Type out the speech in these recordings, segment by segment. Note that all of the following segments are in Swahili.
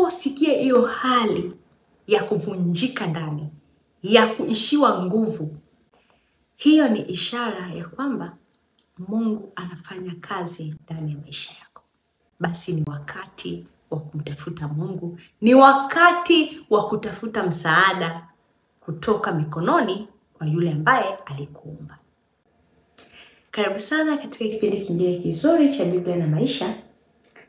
Unaposikia hiyo hali ya kuvunjika ndani, ya kuishiwa nguvu, hiyo ni ishara ya kwamba Mungu anafanya kazi ndani ya maisha yako. Basi ni wakati wa kumtafuta Mungu, ni wakati wa kutafuta msaada kutoka mikononi kwa yule ambaye alikuumba. Karibu sana katika kipindi kingine kizuri cha Biblia na Maisha,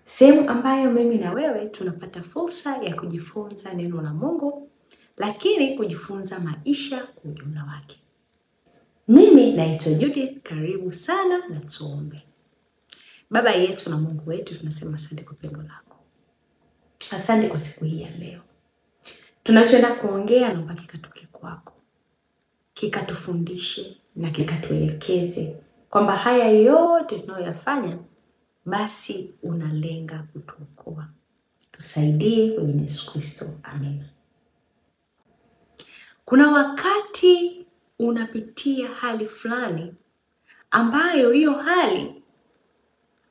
sehemu ambayo mimi na wewe tunapata fursa ya kujifunza neno la Mungu, lakini kujifunza maisha kwa ujumla wake. Mimi naitwa Judith, karibu sana na tuombe. Baba yetu na Mungu wetu, tunasema asante kwa pendo lako. Asante kwa siku hii ya leo. Tunachoenda kuongea, naomba kikatoke kwako, kikatufundishe na kikatuelekeze kwamba haya yote tunayoyafanya basi unalenga kutuokoa. Tusaidie kwa jina Yesu Kristo. Amen. Kuna wakati unapitia hali fulani ambayo hiyo hali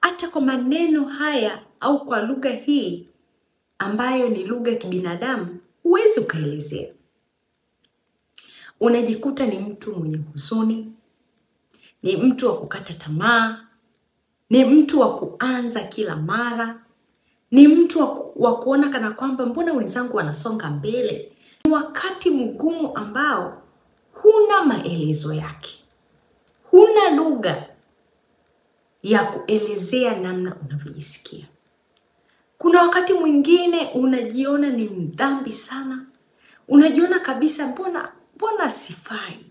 hata kwa maneno haya au kwa lugha hii ambayo ni lugha ya kibinadamu huwezi ukaelezea. Unajikuta ni mtu mwenye huzuni, ni mtu wa kukata tamaa, ni mtu wa kuanza kila mara, ni mtu wa kuona kana kwamba mbona wenzangu wanasonga mbele. Ni wakati mgumu ambao huna maelezo yake, huna lugha ya kuelezea namna unavyojisikia. Kuna wakati mwingine unajiona ni mdhambi sana, unajiona kabisa mbona sifai,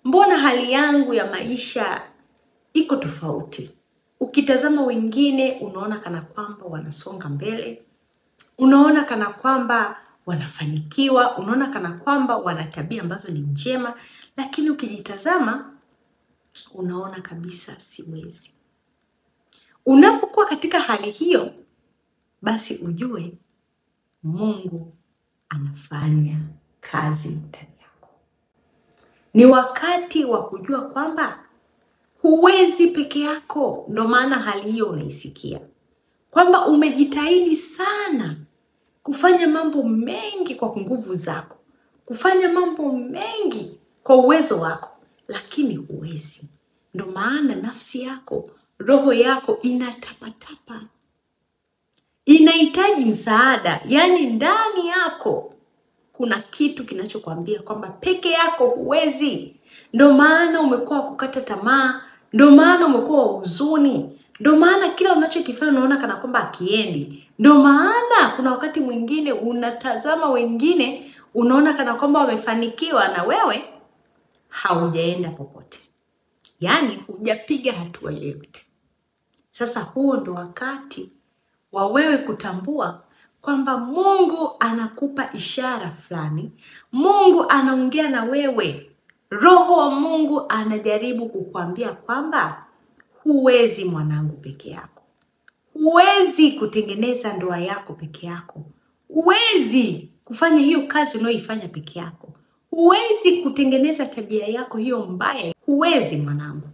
mbona hali yangu ya maisha iko tofauti. Ukitazama wengine unaona kana kwamba wanasonga mbele, unaona kana kwamba wanafanikiwa, unaona kana kwamba wana tabia ambazo ni njema, lakini ukijitazama unaona kabisa siwezi. Unapokuwa katika hali hiyo, basi ujue Mungu anafanya kazi ndani yako. Ni wakati wa kujua kwamba huwezi peke yako. Ndio maana hali hiyo unaisikia, kwamba umejitahidi sana kufanya mambo mengi kwa nguvu zako, kufanya mambo mengi kwa uwezo wako, lakini huwezi. Ndio maana nafsi yako, roho yako inatapatapa, inahitaji msaada. Yaani ndani yako kuna kitu kinachokuambia kwamba peke yako huwezi. Ndio maana umekuwa kukata tamaa, ndio maana umekuwa huzuni, ndio maana kila unachokifanya unaona kana kwamba hakiendi. Ndio maana kuna wakati mwingine unatazama wengine unaona kana kwamba wamefanikiwa na wewe haujaenda popote. Yaani hujapiga hatua yoyote. Sasa huo ndo wakati wa wewe kutambua kwamba Mungu anakupa ishara fulani. Mungu anaongea na wewe. Roho wa Mungu anajaribu kukuambia kwamba huwezi mwanangu peke yako. Huwezi kutengeneza ndoa yako peke yako. Huwezi kufanya hiyo kazi unayoifanya peke yako. Huwezi kutengeneza tabia yako hiyo mbaya. Huwezi mwanangu.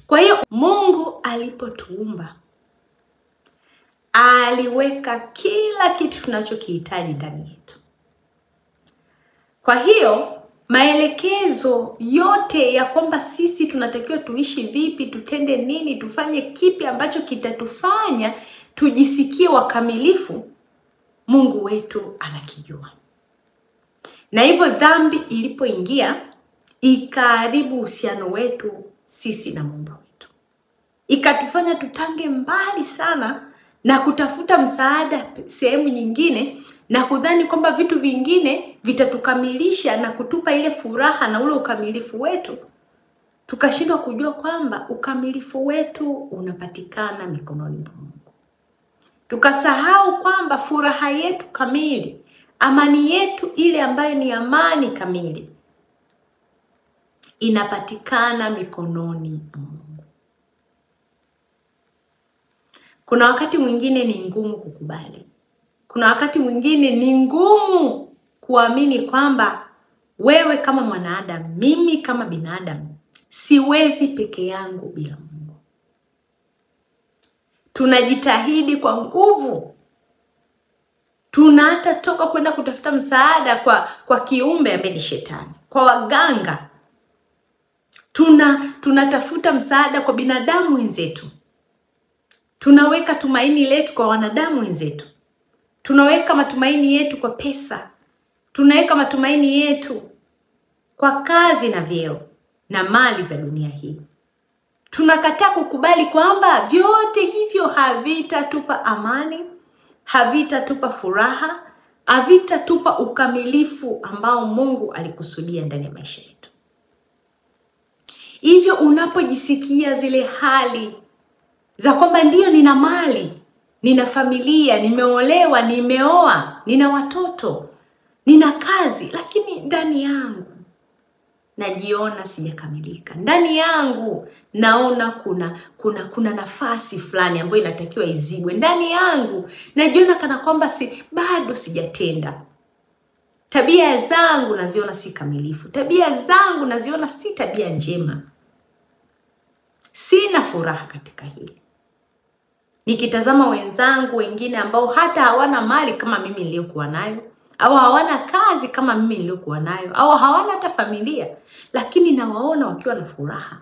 Kwa hiyo Mungu alipotuumba aliweka kila kitu tunachokihitaji ndani yetu. Kwa hiyo maelekezo yote ya kwamba sisi tunatakiwa tuishi vipi, tutende nini, tufanye kipi ambacho kitatufanya tujisikie wakamilifu, Mungu wetu anakijua. Na hivyo dhambi ilipoingia ikaharibu uhusiano wetu sisi na Muumba wetu, ikatufanya tutange mbali sana na kutafuta msaada sehemu nyingine na kudhani kwamba vitu vingine vitatukamilisha na kutupa ile furaha na ule ukamilifu wetu. Tukashindwa kujua kwamba ukamilifu wetu unapatikana mikononi mwa Mungu. Tukasahau kwamba furaha yetu kamili, amani yetu ile ambayo ni amani kamili, inapatikana mikononi mwa Mungu. Kuna wakati mwingine ni ngumu kukubali. Kuna wakati mwingine ni ngumu kuamini kwamba wewe kama mwanadamu, mimi kama binadamu, siwezi peke yangu bila Mungu. Tunajitahidi kwa nguvu Tuna hata toka kwenda kutafuta msaada kwa kiumbe ambaye ni shetani, kwa waganga. Tunatafuta msaada kwa binadamu wenzetu. Tunaweka tumaini letu kwa wanadamu wenzetu. Tunaweka matumaini yetu kwa pesa. Tunaweka matumaini yetu kwa kazi na vyeo na mali za dunia hii. Tunakataa kukubali kwamba vyote hivyo havitatupa amani, havitatupa furaha, havitatupa ukamilifu ambao Mungu alikusudia ndani ya maisha yetu. Hivyo unapojisikia zile hali za kwamba ndiyo nina mali, nina familia, nimeolewa, nimeoa, nina watoto, nina kazi, lakini ndani yangu najiona sijakamilika. Ndani yangu naona kuna nafasi fulani ambayo inatakiwa izibwe. Ndani yangu najiona kana kwamba bado sijatenda. Tabia zangu naziona si kamilifu. Tabia zangu naziona si tabia njema. Sina furaha katika hili. Nikitazama wenzangu wengine ambao hata hawana mali kama mimi niliyokuwa nayo, au hawana kazi kama mimi niliyokuwa nayo, au hawana hata familia, lakini nawaona wakiwa na furaha.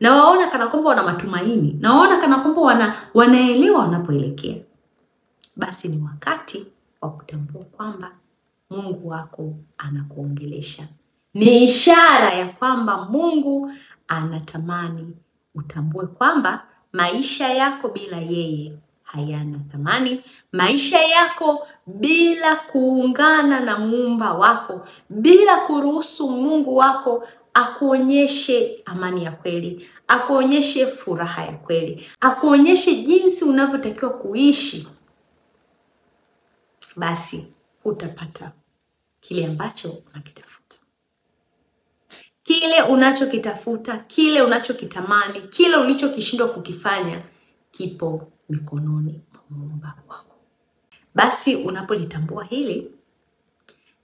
Nawaona kana kwamba wana matumaini, nawaona kana kwamba wanaelewa wanapoelekea. Basi ni wakati wa kutambua kwamba Mungu wako anakuongelesha. Ni ishara ya kwamba Mungu anatamani utambue kwamba maisha yako bila yeye hayana thamani. Maisha yako bila kuungana na muumba wako, bila kuruhusu Mungu wako akuonyeshe amani ya kweli, akuonyeshe furaha ya kweli, akuonyeshe jinsi unavyotakiwa kuishi, basi utapata kile ambacho unakitafuta. Kile unachokitafuta, kile unachokitamani, kile ulichokishindwa kukifanya kipo mikononi mwa muumba wako. Basi unapolitambua hili,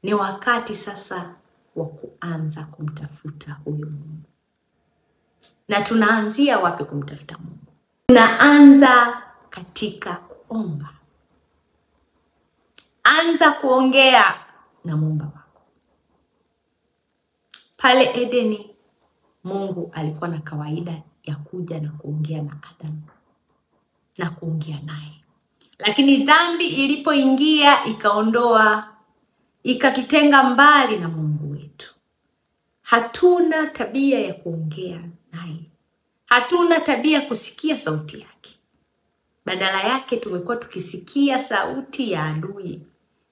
ni wakati sasa wa kuanza kumtafuta huyu Mungu. Na tunaanzia wapi kumtafuta Mungu? Tunaanza katika kuomba. Anza kuongea na muumba wako. Pale Edeni, Mungu alikuwa na kawaida ya kuja na kuongea na Adamu na kuongea naye. Lakini dhambi ilipoingia ikaondoa, ikatutenga mbali na Mungu wetu. Hatuna tabia ya kuongea naye. Hatuna tabia kusikia sauti yake. Badala yake tumekuwa tukisikia sauti ya adui,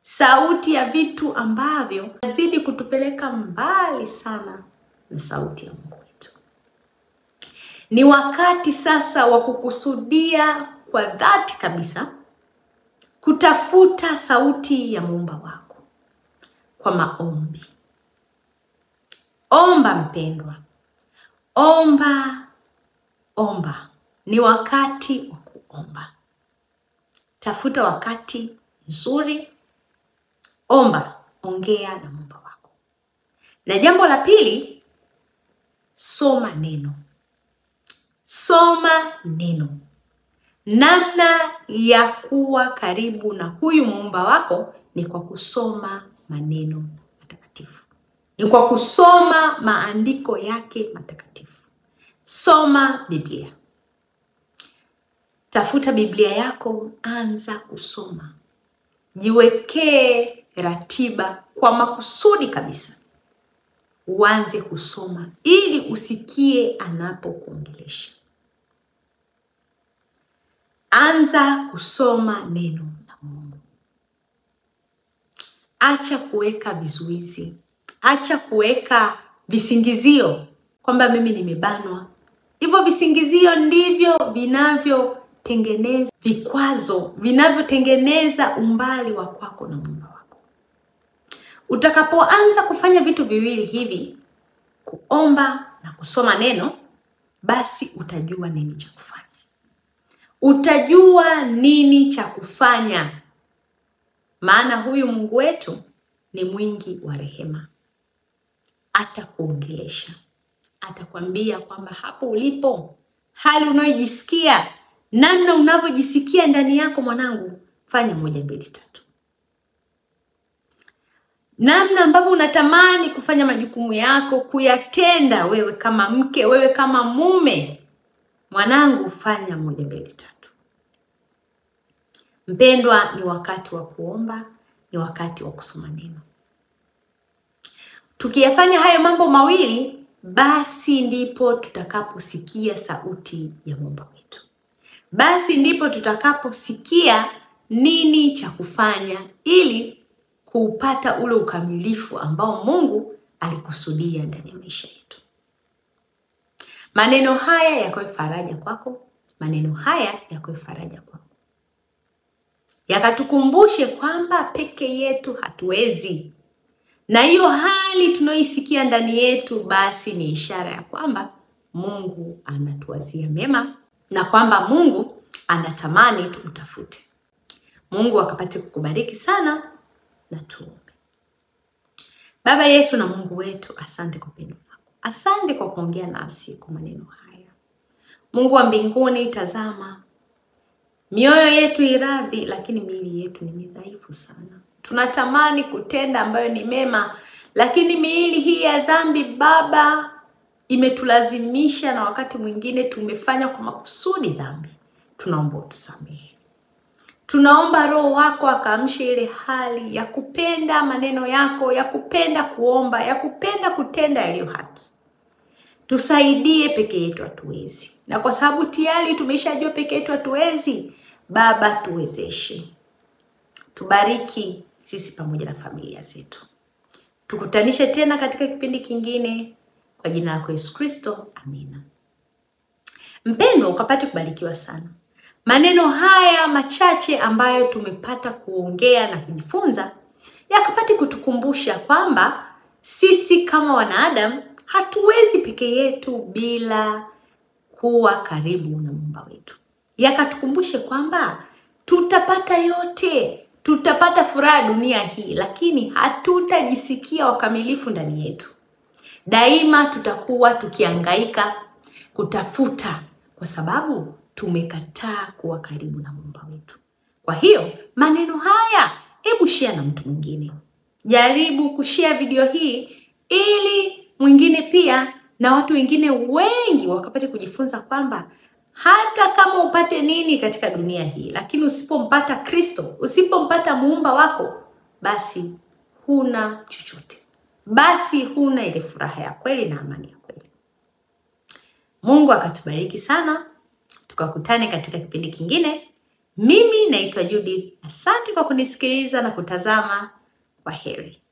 sauti ya vitu ambavyo zidi kutupeleka mbali sana na sauti ya Mungu wetu. Ni wakati sasa wa kukusudia kwa dhati kabisa kutafuta sauti ya muumba wako kwa maombi. Omba mpendwa. Omba, omba. Ni wakati wa kuomba. Tafuta wakati nzuri. Omba, ongea na muumba wako. Na jambo la pili, soma neno. Soma neno. Namna ya kuwa karibu na huyu muumba wako ni kwa kusoma maneno matakatifu. Ni kwa kusoma maandiko yake matakatifu. Soma Biblia. Tafuta Biblia yako, anza kusoma. Jiwekee ratiba kwa makusudi kabisa. Uanze kusoma ili usikie anapokuongelesha. Anza kusoma neno la Mungu. Acha kuweka vizuizi. Acha kuweka visingizio kwamba mimi nimebanwa. Hivyo visingizio ndivyo vinavyotengeneza vikwazo, vinavyotengeneza umbali wa kwako na Mungu wako. Utakapoanza kufanya vitu viwili hivi, kuomba na kusoma neno, basi utajua nini cha kufanya. Utajua nini cha kufanya. Maana huyu Mungu wetu ni mwingi wa rehema. Atakuongelesha. Atakwambia kwamba hapo ulipo, hali unayojisikia, namna unavyojisikia ndani yako mwanangu, fanya 1, 2, 3. namna ambavyo unatamani kufanya majukumu yako, kuyatenda wewe kama mke, wewe kama mume, mwanangu, fanya 1, 2, 3. Mpendwa, ni wakati wa kuomba, ni wakati wa kusoma neno. Tukiyafanya hayo mambo mawili, basi ndipo tutakaposikia sauti ya Muumba wetu. Basi ndipo tutakaposikia nini cha kufanya ili kuupata ule ukamilifu ambao Mungu alikusudia ndani ya maisha yetu. Maneno haya yakawe faraja kwako, maneno haya yakawe faraja kwako. Yakatukumbushe kwamba peke yetu hatuwezi. Na hiyo hali tunayoisikia ndani yetu basi ni ishara ya kwamba Mungu anatuwazia mema na kwamba Mungu anatamani tumtafute. Mungu akapate kukubariki sana na tuombe. Baba yetu na Mungu wetu, asante kwa pendo lako. Asante kwa kuongea nasi kwa maneno haya. Mungu wa mbinguni, tazama mioyo yetu iradhi, lakini miili yetu ni midhaifu sana. Tunatamani kutenda ambayo ni mema, lakini miili hii ya dhambi Baba imetulazimisha, na wakati mwingine tumefanya kwa makusudi dhambi. Tunaomba utusamehe. Tunaomba Roho wako akaamshe ile hali ya kupenda maneno yako, ya kupenda kuomba, ya kupenda kutenda yaliyo haki. Tusaidie, peke yetu hatuwezi. Na kwa sababu tayari tumeshajua peke yetu hatuwezi, Baba tuwezeshe. Tubariki sisi pamoja na familia zetu. Tukutanishe tena katika kipindi kingine kwa jina lako Yesu Kristo. Amina. Mpendwa, ukapate kubarikiwa sana. Maneno haya machache ambayo tumepata kuongea na kujifunza yakapate kutukumbusha kwamba sisi kama wanadamu hatuwezi peke yetu bila kuwa karibu na Muumba wetu. Yakatukumbushe kwamba tutapata yote, tutapata furaha dunia hii, lakini hatutajisikia wakamilifu ndani yetu. Daima tutakuwa tukihangaika kutafuta, kwa sababu tumekataa kuwa karibu na Muumba wetu. Kwa hiyo maneno haya, hebu share na mtu mwingine. Jaribu kushare video hii ili mwingine pia na watu wengine wengi wakapate kujifunza kwamba hata kama upate nini katika dunia hii, lakini usipompata Kristo, usipompata Muumba wako, basi huna chochote. Basi huna ile furaha ya kweli na amani ya kweli. Mungu akatubariki sana. Tukakutane katika kipindi kingine. Mimi naitwa Judith. Asante kwa kunisikiliza na kutazama. Kwaheri.